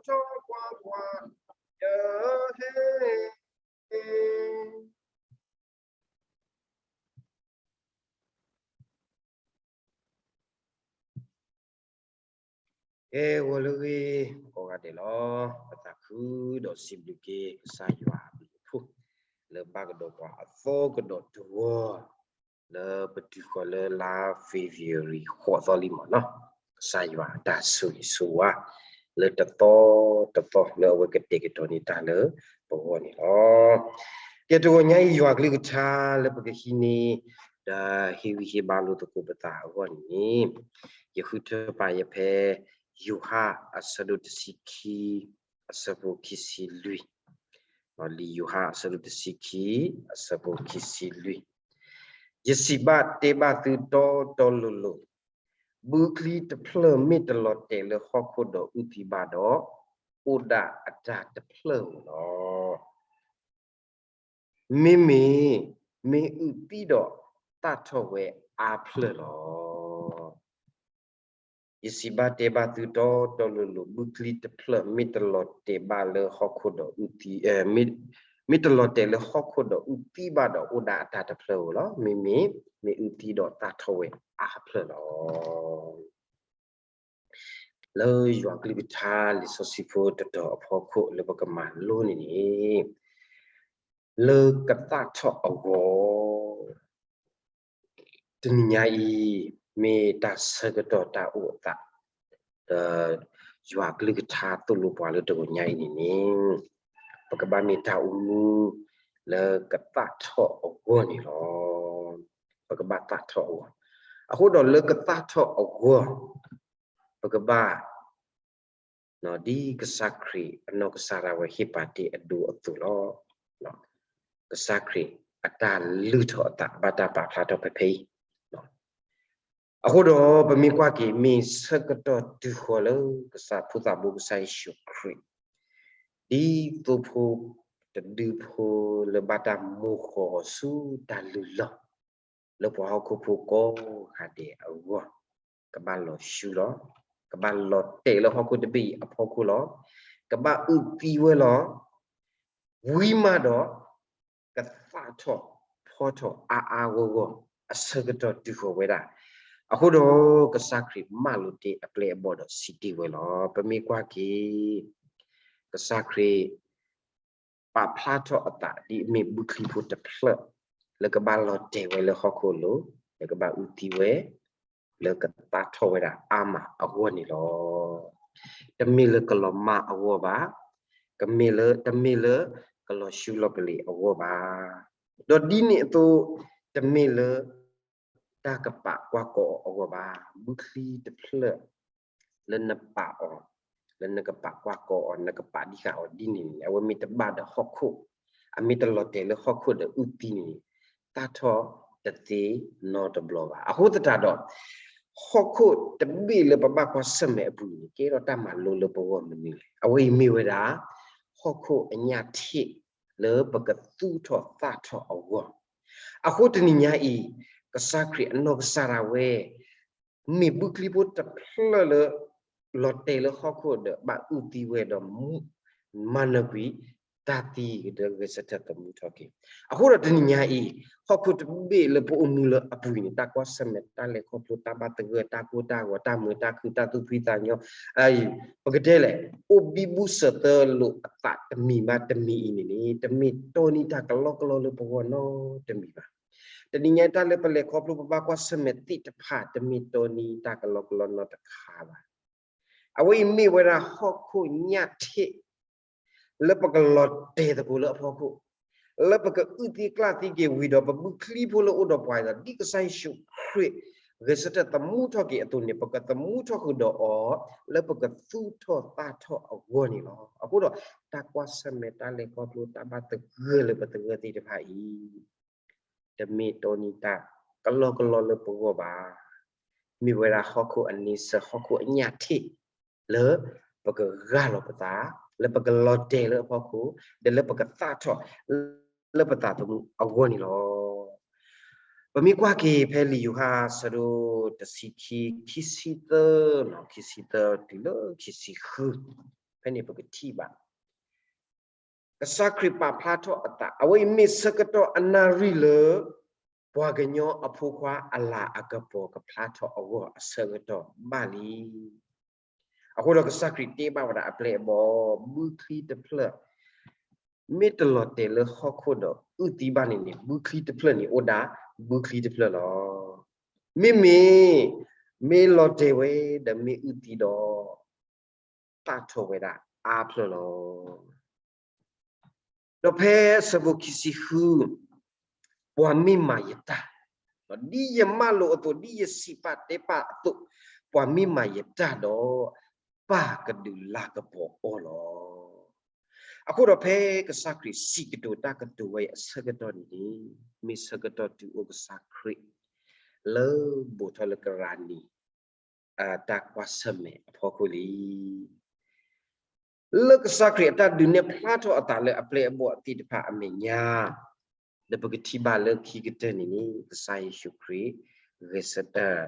ယကထီၣ်ကွၢ်ပှၤ ယဟဲ ကဲ ဂီၤလၢအဂ့ၤ ကိးဂၤဒဲးလီၤ. ပသးခုဒီးစံးဘျုးက့ၤကစၢ်ယွၤအဘျုးအဖှိၣ် လၢဘၣ်ကဒီးပှၤအသီကဒီးတဝီ လၢပတုၤဃီၤလၢလါ February ဃိးသီလံမ့ၢ်နီၤ, ကစၢ်ယွၤအတၢ်ဆိၣ်ဂ့ၤဆိၣ်ဝါ လၢတသီတသီလၢအဝဲကတဲာ်ကတီၤန့ၢ်တၢ်လၢပဂီၢ်န့ၣ်လီၤ. ကဲ တဂီၤညါအံၤ ယွၤကလုၢ်ကထါလၢပကဟံးန့ၢ် ဒီးဟ့ၣ်ဂံၢ်ဟ့ၣ်ဘါလိာ်သကိးပသးအဂီၢ်န့ၣ် ယဃုထၢပာ်ယဖဲ ယိၤဟၣ်အဆၢဒိၣ်တဆံခံ အဆၢဖိခံဆံလွံၢ်, လံာ်ယိၤဟၣ်အဆၢဒိၣ်တဆံခံ အဆၢဖိခံဆံလွံၢ်, ယစံးဘၣ်တဲဘၣ်သုတီတီလိၤလိၤ, ဘုချံတဖျၢၣ်မ့ၢ်တလီၤတဲာ်လၢဟီၣ်ခိၣ်ဒီးအုၣ်သံဘၣ်ဒီး, အိၣ်ဒၣ်အတၢ်တဖျၢၣ်ဧိၤလီၤ. မ့မ့ၢ် မ့ၢ်အုၣ်သံဒီးသၣ်ထီၣ်ဝဲအါဖျၢၣ်လီၤ. ယစံးဘၣ်တဲဘၣ်သုတီတီလိၤလိၤ, ဘုချံတဖျၢၣ်မ့ၢ်တလီၤတဲာ်ဘၣ်လၢဟီၣ်ခိၣ်ဒီးအုၣ်သံ, မ့ၢ်တလီၤတဲာ်လၢဟီၣ်ခိၣ်ဒီးအုၣ်သံဘၣ်ဒီး အိၣ်ဒၣ်အတၢ်တဖျၢၣ်ဧိၤလီၤ. မ့မ့ၢ် မ့ၢ်အုၣ်သံဒီးသၣ်ထီၣ်ဝဲအါဖျၢၣ်လီၤ. လၢယွၤကလုၢ်ကထါလံာ်စီဆှံဖိတတီၤအဖီခိၣ်လၢပကမၤလိန့ၣ်န့ၣ်, လၢကသၣ်ထီၣ်အဂီၢ်, တနံၤညါအံၤ မ့ၢ်တၢ်ဆၢကတီၢ်တၢ်အိၣ်အသး ဒီးယွၤကလုၢ်ကထါသိၣ်လိပှၤလၢတဂီၤညါအံၤန့ၣ်န့ၣ်, ပကဘၣ်မ့ၢ်တၢ်အိၣ်မူ လၢကသၣ်ထီၣ်အဂီၢ်န့ၣ်လီၤ. ပကဘၣ်သၣ်ထီၣ်အဂီၢ်, အဃိဒီးလၢကသၣ်ထီၣ်အဂီၢ်, ပကဘၣ် ဒ်ကစၢ်ခရံာ်အနီၢ်ကစၢ်ဒၣ်ဝဲဟ့ၣ်ပာ်တ့ၢ်အဒိအသိးလီၤ. ကစၢ်ခရံာ်အတၢ်လုၢ်ထီၣ်အသးဘၣ်တၢ်ပာ်ဖျါထီၣ်ဖဲဖဲအံၤ, အဃိဒီးပမ့ၢ်ကွၢ်က့ၤ မ့ၢ်ဆၢကတီၢ်တုၤဃီၤလၢကစၢ်ဖိသၣ်ဘိကစၢ်ယ့ၣ်ၡူးခရံာ် ဒ်သိဖိတဒုဖိလၢဘၣ်တၢ်မိၣ်ဃီၤအီၤဆူတၢ်လုၢ်လီၢ် လၢပှၤဟီၣ်ခိၣ်ဖိကိးဂၤဒဲးအဂီၢ်, ကဘၣ်လီၤဆူလီၤ, ကဘၣ်လီၤတဲာ်လၢဟီၣ်ခိၣ်တဘ့ၣ်အံၤအဖီခိၣ်လီၤ, ကဘၣ်အုၣ်သံဝဲလီၤ. ဝံၤမးဒီး ကသၣ်ထီၣ်ဖီထီၣ်အါအါဂီၢ်ဂီၢ် အဆၢကတီၢ်တုၤဃီၤဝဲဒၣ်. အဃိဒီးကစၢ်ခရံာ်မၤလိာ်တ့ၢ်အပျဲၢ်အဘီၣ်ဒီးစံးတ့ၢ်ဝဲလီၤ. ပမ့ၢ်ကွၢ်က့ၤ ကစၢ်ခရံာ် ပာ်ဖျါထီၣ်အသးဒ်အမ့ၢ်ဘုချံဖိတဖျၢၣ် လၢကဘၣ်လီၤတဲာ်ဝဲလၢဟီၣ်ခိၣ်လိၤ, လၢကဘၣ်အုၣ်သံဝဲ, လၢကသၣ်ထီၣ်ဝဲဒၣ်အါမးအဂီၢ်န့ၣ်လီၤ. တမ့ၢ်လၢကလီၤမၢ်အဂီၢ်ဘၣ်, ကမ့ၢ်လၢ တမ့ၢ်လၢကလီၤဆူလီၤကလ့ၤအဂီၢ်ဘၣ်, ဒီးဒ်န့ၣ်အသိး တမ့ၢ်လၢ တၢ်ကပာ်ကွၢ်ကီအီၤအဂီၢ်ဘၣ်. ဘုချံတဖျၢၣ် လၢနပာ်အီၤ, လၢနကပာ်ကွၢ်ကီအီၤ နကပာ်ဒံးဃာ်အီၤဒ်န့ၣ်န့ၣ် အဝဲမ့ၢ်တဘၣ်ဒီးဟီၣ်ခိၣ်, အမ့ၢ်တလီၤတဲာ်လၢဟီၣ်ခိၣ်ဒီးအုၣ်သံန့ၣ် သၣ်ထီၣ်တသ့နီတဘျီဘၣ်. အဃိသတးဒီး ဟီၣ်ခိၣ်တဘ့ၣ်လၢပဘၣ်ကွၢ်ဆၢၣ်မဲာ်အပူၤန့ၣ် ကဲထီၣ်တၢ်မၤလိလၢပဂီၢ်မနုၤလဲၣ်. အဝဲအံၤမ့ၢ်ဝဲဒၣ် ဟီၣ်ခိၣ်အညၣ်ထ့ၣ်လၢပကသူၣ်ထီၣ်သၣ်ထီၣ်အဂီၢ်. အဃိတနံၤညါအံၤ ကစၢ်ခရံာ်အနီၢ်ကစၢ်ဒၣ်ဝဲ မ့ၢ်ဘုချံဖိတဖျၢၣ်လၢ လီၤတဲာ်လၢဟီၣ်ခိၣ်ဒီးဘၣ်အုၣ်သံဝဲဒီး မၤနၢၤကွံာ် တၢ်သံဒီးဂဲၤဆၢထၢၣ်သမူထီၣ်က့ၤ. အဃိဒီးတနံၤညါအံၤ ဟီၣ်ခိၣ်တဘ့ၣ်လၢပအိၣ်မူလၢအပူၤအံၤန့ၣ် တၢ်ကွၢ်ဆၢၣ်မဲာ် တၢ်လဲၤခီဖျိ တၢ်ဘၣ်သဂၢၢ် တၢ်ကိၢ်တၢ်ဂီၤ တၢ်မုာ်တၢ်ခုၣ် တၢ်သူၣ်ဖှံသးညီ ပကတဲလဲၣ် အိၣ်ဘံဘူစၢၤသၢလိာ်အသးတမံၤဘၣ်တမံၤအံၤန့ၣ်န့ၣ် တမ့ၢ်တီနံၤတၢ်ကလီကလီလၢပဂီၢ်နီတမံၤဘၣ်. တနံၤညါတၢ်လၢပလဲၤခီဖျိပဘၣ်ကွၢ်ဆၢၣ်မဲာ်သ့ၣ်တဖၣ် တမ့ၢ်တီနံၤတၢ်ကလီကလီနီတခါဘၣ်. အဝဲအံၤမ့ၢ်ဝဲဒၣ်ဟီၣ်ခိၣ်ညၣ်ထ့ၣ် လၢပကလီၤတဲာ်သကိးလၢအဖီခိၣ်, လၢပကအုၣ်သံကျၣ်သံက့ၤဝံၤဒီး ပဘုချံဖိလၢအိၣ်ဒီးပှၤအံၤဒီး ဒ်ကစၢ်ယ့ၣ်ၡူးခရံာ် ဂဲၤဆၢထၢၣ်သမူထီၣ်က့ၤအသိးန့ၣ် ပကသမူထီၣ်ဃုာ်ဒီးအီၤ လၢပကသူၣ်ထီၣ်သၣ်ထီၣ်အဂီၢ်န့ၣ်လီၤ. အဃိဒီး တၢ်ကွၢ်ဆၢၣ်မဲာ် တၢ်လဲၤခီဖျိ တၢ်ဘၣ်သဂၢၢ်လၢပသဂၢၢ်သ့ၣ်တဖၣ်အံၤ တမ့ၢ်တီနံၤတၢ်ကလီကလီလၢပဂီၢ်ဘၣ်. မ့ၢ်ဝဲဒၣ်ဟီၣ်ခိၣ်အန့ဆၢၣ် ဟီၣ်ခိၣ်အညၣ်ထ့ၣ် လၢပကဂၢ်လီၤပသး, လၢပကလီၤတဲာ်လၢအဖီခိၣ်, ဒီးလၢပကသၣ်ထီၣ် လၢပသးသမူအဂီၢ်န့ၣ်လီၤ. ပမ့ၢ်ကွၢ်က့ၤဖဲလံာ်ယိၤဟၣ်အဆၢဒိၣ်တဆံခံ ခံဆံသၢ, ခံဆံသၢတုၤလၢခံဆံဃု ဖဲန့ၣ်ပကထံၣ်ဘၣ် ကစၢ်ခရံာ်ပာ်ဖျါထီၣ်အသး အဝဲအံၤမ့ၢ်ဆၢကတီၢ်အနၣ်ရံၣ်လၢ ပှၤကညီအဖိခွါအလၤအကပီၤကဖျါထီၣ်အဂီၢ်အဆၢကတီၢ်ဘၣ်လံ. အဃိဒီးကစၢ်ခရံာ်တဲဘၣ်ဝဲဒၣ်အပျဲၢ်အဘီၣ် ဘုချံတဖျၢၣ် မ့ၢ်တလီၤတဲာ်လၢဟီၣ်ခိၣ်ဒီးအုၣ်သံဘၣ်န့ၣ်န့ၣ် ဘုချံတဖျၢၣ်န့ၣ်အိၣ်ဒၣ် ဘုချံတဖျၢၣ်လီၤ. မ့မ့ၢ် မ့ၢ်လီၤတဲာ်ဝဲဒီးမ့ၢ်အုၣ်သံဒီး သၣ်ထီၣ်ဝဲဒၣ်အါဖျၢၣ်လီၤ. ဒီးဖဲအဆၢဖိခံဆံဃု ပှၤမ့ၢ်မၤယတၢ်, ဒ်ယမၢလိာ်အသိး ဒ်ယစံးပာ်တဲပာ်အသိး, ပှၤမ့ၢ်မၤယတၢ်ဒီး ပၢ်ကဒုးလၤကပီၤအီၤလီၤ. အဃိဒီးဖဲကစၢ်ခရံာ်စံးကတိၤတၢ်ကတိၤဝဲအံၤအဆၢကတီၢ်န့ၣ်န့ၣ် မ့ၢ်ဆၢကတီၢ်တုၤအိၣ်ကစၢ်ခရံာ် လၢဘူးထီၣ်လၢကရၤနံ တၢ်ကွၢ်ဆၢၣ်မဲာ်အဖီခိၣ်လံ. လၢကစၢ်ခရံာ်အတၢ်ဒုးနဲၣ်ဖျါထီၣ်အသးလၢအပျဲၢ်အဘီၣ်သ့ၣ်တဖၣ်အမဲာ်ညါ, ဒီးပကထံၣ်ဘၣ်လၢခံကတၢၢ်န့ၣ်န့ၣ် ကစၢ်ယ့ၣ်ၡူးခရံာ် ဂဲၤဆၢထၢၣ်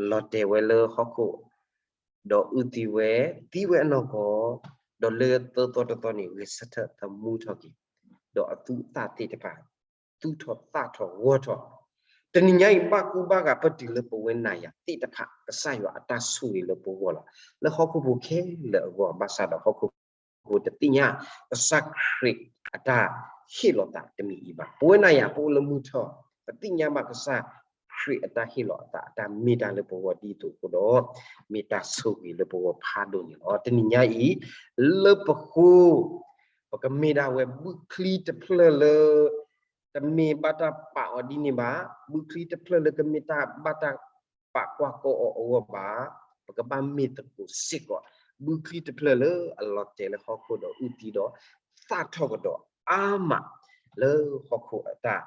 လီၤတဲာ်ဝဲလၢဟီၣ်ခိၣ် ဒီးအုၣ်သံဝဲ, သံဝဲအနီၢ်ကီၢ်, ဒီးလၢသၢသီတသီန့ၣ် ဂဲၤဆၢထၢၣ်သမူထီၣ်က့ၤ, ဒီးအသူၣ်အသၣ်သ့ၣ်တဖၣ် သူၣ်ထီၣ်သၣ်ထီၣ်ဂီၢ်ထီၣ်, တနံၤညါအံၤ ဘၣ်ကူဘၣ်ဂာ်ပတုၤလၢပဝဲနၤယၤသ့ၣ်တဖၣ် ကစၢ်ယွၤအတၢ်ဆိၣ်ဂ့ၤလၢပဂီၢ်လီၤ. လၢဟီၣ်ခိၣ်ဖိခဲလၢာ်အဂီၢ် ဘၣ်ဆၣ်ဒီးဟီၣ်ခိၣ်ဖိတသ့ၣ်ညါ ကစၢ်ခရံာ်အတၢ်ဟ့ၣ်လီၤသးတမံၤအံၤဘၣ်. ပဝဲနၤယၤ ပအိၣ်လၢမုၢ်ထီၣ် ပသ့ၣ်ညါဘၣ်ကစၢ်ခရံာ်အတၢ်ဟ့ၣ်လီၤအသး အတၢ်မ့ၢ်တၢ်လၢပဂီၢ်ဒ်သိးအဃိဒီး မ့ၢ်တၢ်ဆိၣ်ဂ့ၤလၢပဂီၢ်ဖးဒိၣ်န့ၣ်လီၤ. တနံၤညါအံၤ လၢပဃိ ပကမ့ၢ်ဒၣ်ဝဲဘုချံတဖျၢၣ်လၢ တမ့ၢ်ဘၣ်တၢ်ပာ်အီၤဒ်န့ၣ်ဘၣ်, ဘုချံတဖျၢၣ်လၢကမ့ၢ်တၢ်ဘၣ်တၢ်ပာ်ကွၢ်ကီအီၤအဂီၢ်ဘၣ်, ပကဘၣ်မ့ၢ်သကိးစ့ၢ်ကီး ဘုချံတဖျၢၣ်လၢအလီၤတဲာ်လၢဟီၣ်ခိၣ်ဒီးအုၣ်သံဒီး သၣ်ထီၣ်ကဒီးအါမး လၢဟီၣ်ခိၣ်အတၢ်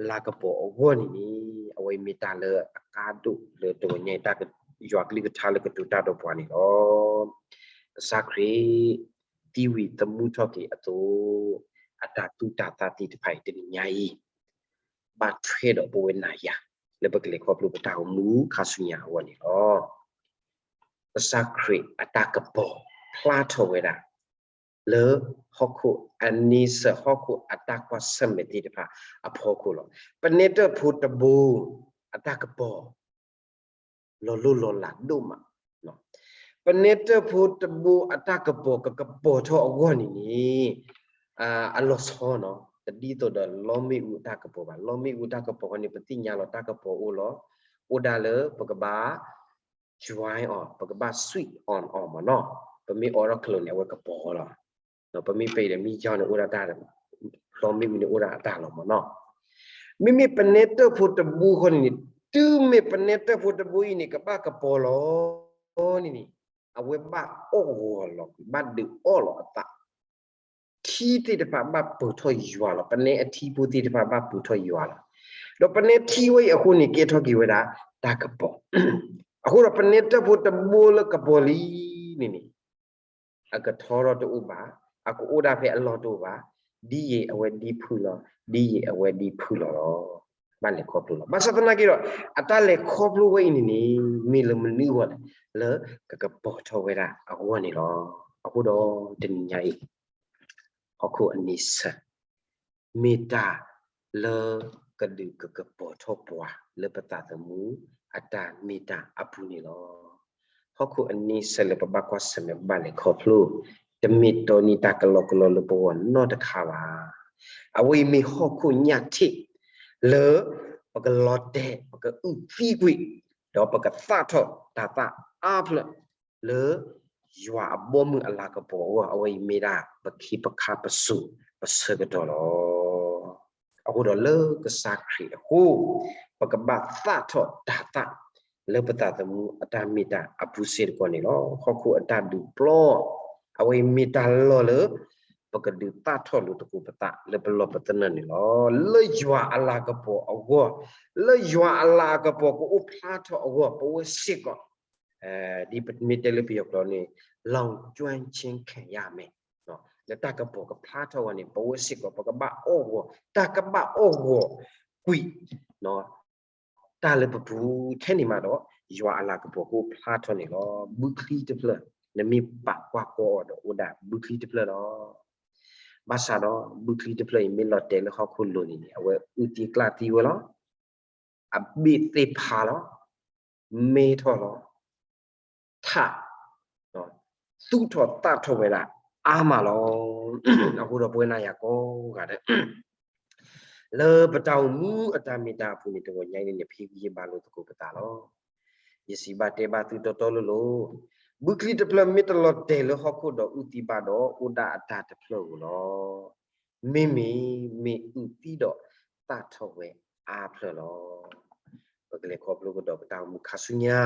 လၤကပီၤအဂီၢ်န့ၣ်န့ၣ် အဝဲအံၤမ့ၢ်တၢ်လၢအကါဒိၣ်လၢတဂီၤညါအံၤ တၢ်ယွၤကလုၢ်ကထါလၢကတိၤတၢ်ဒီးပှၤန့ၣ်လီၤ. ကစၢ်ခရံာ် သံဝံၤသမူထီၣ်က့ၤအသိး အတၢ်သူၣ်တၢ်သၣ်သ့ၣ်တဖၣ်အံၤတနံၤညါအံၤ ဘၣ်ထွဲဒီးပဝဲနၤယၤ လၢပကလဲၤခီဖျိပတၢ်အိၣ်မူခါဆူညါအဂီၢ်န့ၣ်လီၤ. ကစၢ်ခရံာ်အတၢ်ကပီၤဖျါထီၣ်ဝဲဒၣ် လၢဟီၣ်ခိၣ်အန့ဆၢၣ် ဟီၣ်ခိၣ်အတၢ်ကွၢ်ဆၢၣ်မဲာ်သ့ၣ်တဖၣ်အဖီခိၣ်လီၤ. ပနဲတၢၣ်ဖိတဘိအတၢ်ကပီၤ လီၤလိၢ်လီၤလးဒိၣ်မး, ပနဲတၢၣ်ဖိတဘိအတၢ်ကပီၤကကပီၤထီၣ်အဂီၢ်န့ၣ်န့ၣ် အလီၤဆီနီၤ တဒ်သိးဒီးလီမ့ၣ်အူအတၢ်ကပီၤဘၣ်. လီမ့ၣ်အူတၢ်ကပီၤဃီန့ၣ် ပသ့ၣ်ညါလီၤတၢ်ကပီၤအိၣ်လီၤ, အိၣ်ဒၣ်လၢပကဘၣ် join အီၤ ပကဘၣ် switch on အီၤမ့ၢ်နီၤ, ပမ့ၢ်အိးထီၣ်ချိၣ်န့ၣ် အဝဲကပီၤလီၤ. ပမ့ၢ်ပအံၤဒီးမ့ၢ်ယီၤန့ၣ်အိၣ်ဒၣ်တၢ်, လီမ့ၣ်အူန့ၣ်အိၣ်ဒၣ်အတၢ်လီၤမ့ၢ်နီၤ. မ့မ့ၢ်ပနဲတၢၣ်ဖိတဘိဃီန့ၣ်န့ၣ် တုၤမ့ၢ်ပနဲတၢၣ်ဖိတဘိအံၤန့ၣ် ကဘၣ်ကပီၤလီၤန့ၣ်န့ၣ် အဝဲဘၣ်အီၣ်ဂီၤလီၤကွံာ် ဘၣ်ဒုးအီၣ်လီၤအသး ထံသ့ၣ်တဖၣ်ဘၣ်ပၢၤထီၣ်ယွၤလီၤ. ပနဲအထံဖိသ့ၣ်တဖၣ်ဘၣ်ပၢၤထီၣ်ယွၤလီၤ. ဒီးပနဲထံဝဲအံၤအဃိန့ၣ် ကဲထီၣ်က့ၤဝဲဒၣ်တၢ်ကပီၤ, အဃိဒီးပနဲတၢၣ်ဖိတဘိလၢကပီၤလံန့ၣ်န့ၣ် အကထီထီၣ်တအိၣ်ဘၣ်, အကအိၣ်ဒၣ်ဖဲအလီၢ်တအိၣ်ဘၣ်, ဒ်ယံာ်အဝဲဒ်ဖုၣ်လီၤ, ဒ်ယံာ်အဝဲဒ်ဖုၣ်လီၤလီၤ. ဘၣ်လဲၤခီဖျိလီၤ. ဘၣ်ဆၣ်သနာ်က့ဒီး အတၢ်လဲၤခီဖျိဝဲအံၤန့ၣ်န့ၣ် မ့ၢ်လၢမနုၤအဂီၢ်လဲၣ်, လၢကကပီၤထီၣ်ဝဲဒၣ်အဂီၢ်န့ၣ်လီၤ. အဃိဒီးတနံၤညါအံၤ ဟီၣ်ခိၣ်အန့ဆၢၣ် မ့ၢ်တၢ်လၢကဒုးကကပီၤထီၣ်ပှၤလၢပသးသမူအတၢ်မ့ၢ်တၢ်အပူၤန့ၣ်လီၤ. ဟီၣ်ခိၣ်အန့ဆၢၣ်လၢပဘၣ်ကွၢ်ဆၢၣ်မဲာ်ဘၣ်လဲၤခီဖျိ တမ့ၢ်တီနံၤတၢ်ကလီကလီလၢပဂီၢ်နီတခါဘၣ်. အဝဲအံၤမ့ၢ်ဟီၣ်ခိၣ်ညၣ်ထံး လၢပကလီၤတဲာ် ပကအုၣ်သံကွံာ် ဒီးပကသၣ်ထီၣ်တၤသၣ်အါဖျၢၣ် လၢယွၤအဘီအမုၢ်အလၤကပီၤအဂီၢ် အဝဲအံၤမ့ၢ်ဒၣ်ပခ့ပခါပစိၤပဆၢကတီၢ်လီၤ. အဃိဒီးလၢကစၢ်ခရံာ်အဃိ ပကဘၣ်သၣ်ထီၣ်တၤသၣ် လၢပသးသမူအတၢ်မ့ၢ်တၢ်အပူၤစ့ၢ်ကီးန့ၣ်လီၤ. ဟီၣ်ခိၣ်အတၢ်ဒုးပျီ အဝဲအံၤမ့ၢ်တၢ်လီၢ်လၢ ပကဒုးသၣ်ထီၣ်လိာ်သကိးပသးလၢပလီၢ်ပသနၢၣ်န့ၣ်လီၤ. လၢယွၤအလၤကပီၤအဂီၢ်, လၢယွၤအလၤကပီၤကအိၣ်ဖျါထီၣ်အဂီၢ် ပဝဲစ့ၢ်ကီး ဒ်ပမ့ၢ်တဲလၢပယီၤကျိာ်န့ၣ် လောင်ကျွမ်းခြင်းခံရမယ်, လၢတၢ်ကပီၤကဖျါထီၣ်ဝဲန့ၣ် ပဝဲစ့ၢ်ကီး ပကဘၣ်အီၣ်ဂီၤ, တၢ်ကဘၣ်အီၣ်ဂီၤကွံာ် တၢ်လၢပပူၤထဲန့ၣ်မးဒီး ယွၤအလၤကပီၤကအိၣ်ဖျါထီၣ်န့ၣ်လီၤ. ဘုချံတဖျၢၣ် နမ့ၢ်ပာ်ကွၢ်ကီအီၤဒီးအိၣ်ဒၣ်ဘုချံတဖျၢၣ်လီၤ. ဘၣ်ဆၣ်ဒီးဘုချံတဖျၢၣ်အံၤမ့ၢ်လီၤတဲာ်လၢဟီၣ်ခိၣ်လိၤန့ၣ်န့ၣ် အဝဲအုၣ်သံအကျၣ်သံဝဲလီၤ. အဘ့ၣ်သ့ၣ်ဖးလီၤ. မဲထီၣ်လီၤ. ထး သူၣ်ထီၣ်သၣ်ထီၣ်ဝဲဒၣ်အါမးလီၤ. အဃိဒီးပဝဲနၤယၤကိးဂၤဒဲး လၢပတၢ်အိၣ်မူအတၢ်မ့ၢ်တၢ်အပူၤန့ၣ် တဂီၤညါအံၤန့ၣ် နဖံဂံၢ်ဟ့ၣ်ဘါလိာ်သကိးပသးလီၤ. ယစံးဘၣ်တဲဘၣ်သုတီတီလိၤလိၤ, ဘုချံတဖျၢၣ်မ့ၢ်တလီၤတဲာ်လၢဟီၣ်ခိၣ်ဒီးအုၣ်သံဘၣ်ဒီး အိၣ်ဒၣ်အတၢ်တဖျၢၣ်ဧိၤလီၤ. မ့မ့ၢ်မ့ၢ်အုၣ်သံဒီးသၣ်ထီၣ်ဝဲအါဖျၢၣ်လီၤ. ပကလဲၤခီဖျိကဒီးပတၢ်အိၣ်မူခါဆူညါ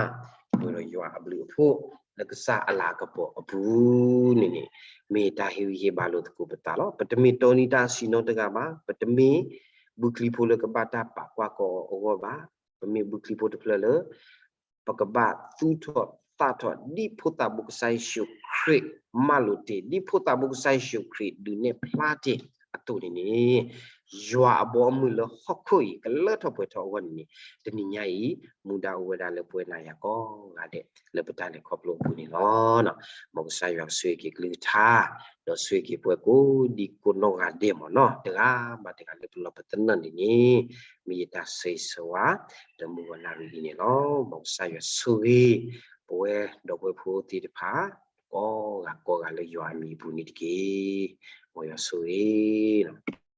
ပှဲၤဒီးယွၤအဘျုးအဖှိၣ် လၢကစၢ်အလၤကပီၤအပူၤန့ၣ်န့ၣ် မ့ၢ်တၢ်ဟ့ၣ်ဂံၢ်ဟ့ၣ်ဘါလိာ်သကိးပသးလီၤ. ပတမ့ၢ်တီနံၤတၢ်ဆံၣ်နီတဂၤဘၣ်, ပတမ့ၢ်ဘုချံဖိလၢကဘၣ်တၢ်ပာ်ကွၢ်ကီအီၤအဂီၢ်ဘၣ်, ပမ့ၢ်ဘုချံဖိတဖျၢၣ်လၢ ပကဘၣ်သူၣ်ထီၣ်သၣ်ထီၣ်ဒ်ဖိသးဘိကစၢ်ယ့ၣ်ၡူးခရံာ်မၤလိာ်တ့ၢ်, ဒ်ဖိသးဘိကစၢ်ယ့ၣ်ၡူးခရံာ်ဒုးနဲၣ်ဖျါတ့ၢ်အသိးန့ၣ်န့ၣ်, ယွၤအဘီအမုၢ်လၢဟီၣ်ခိၣ်အံၤကလၢထီၣ်ပှဲၤထီၣ်အဂီၢ်န့ၣ်န့ၣ်, တနံၤညါအံၤ မူဒါအိၣ်ဝဲဒၣ်လၢပဝဲနၤယၤကိးဂၤဒဲး လၢပတၢ်လဲၤခီဖျိအပူၤန့ၣ်လီၤ. မ်ကစၢ်ယွၤကဆိၣ်ဂ့ၤက့ၤကလုၢ်ကထါ, ဒီးဆိၣ်ဂ့ၤက့ၤပှၤကိးဒံကိးနီၢ်ဂၤဒဲးမ့ၢ်နီၤ, တဂၤဘၣ်တဂၤလၢပလီၢ်ပသနၢၣ်န့ၣ်န့ၣ်, မ့ၢ်ယတၢ်ဆိၣ်ဂ့ၤဆိၣ်ဝါ ဒီးမုၢ်ဂီၤနၣ်ရံၣ်အံၤန့ၣ်လီၤ. မ်ကစၢ်ယွၤဆိၣ်ဂ့ၤ ပဝဲဒီပုၢ်ဝဲၢ်ဖိသ့ၣ်တဖၣ် ကိးဂၤကိးဂၤလၢယွၤအမံၤအပူၤန့ၣ်တက့ၢ်. မ်ယွၤဆိၣ်ဂ့ၤ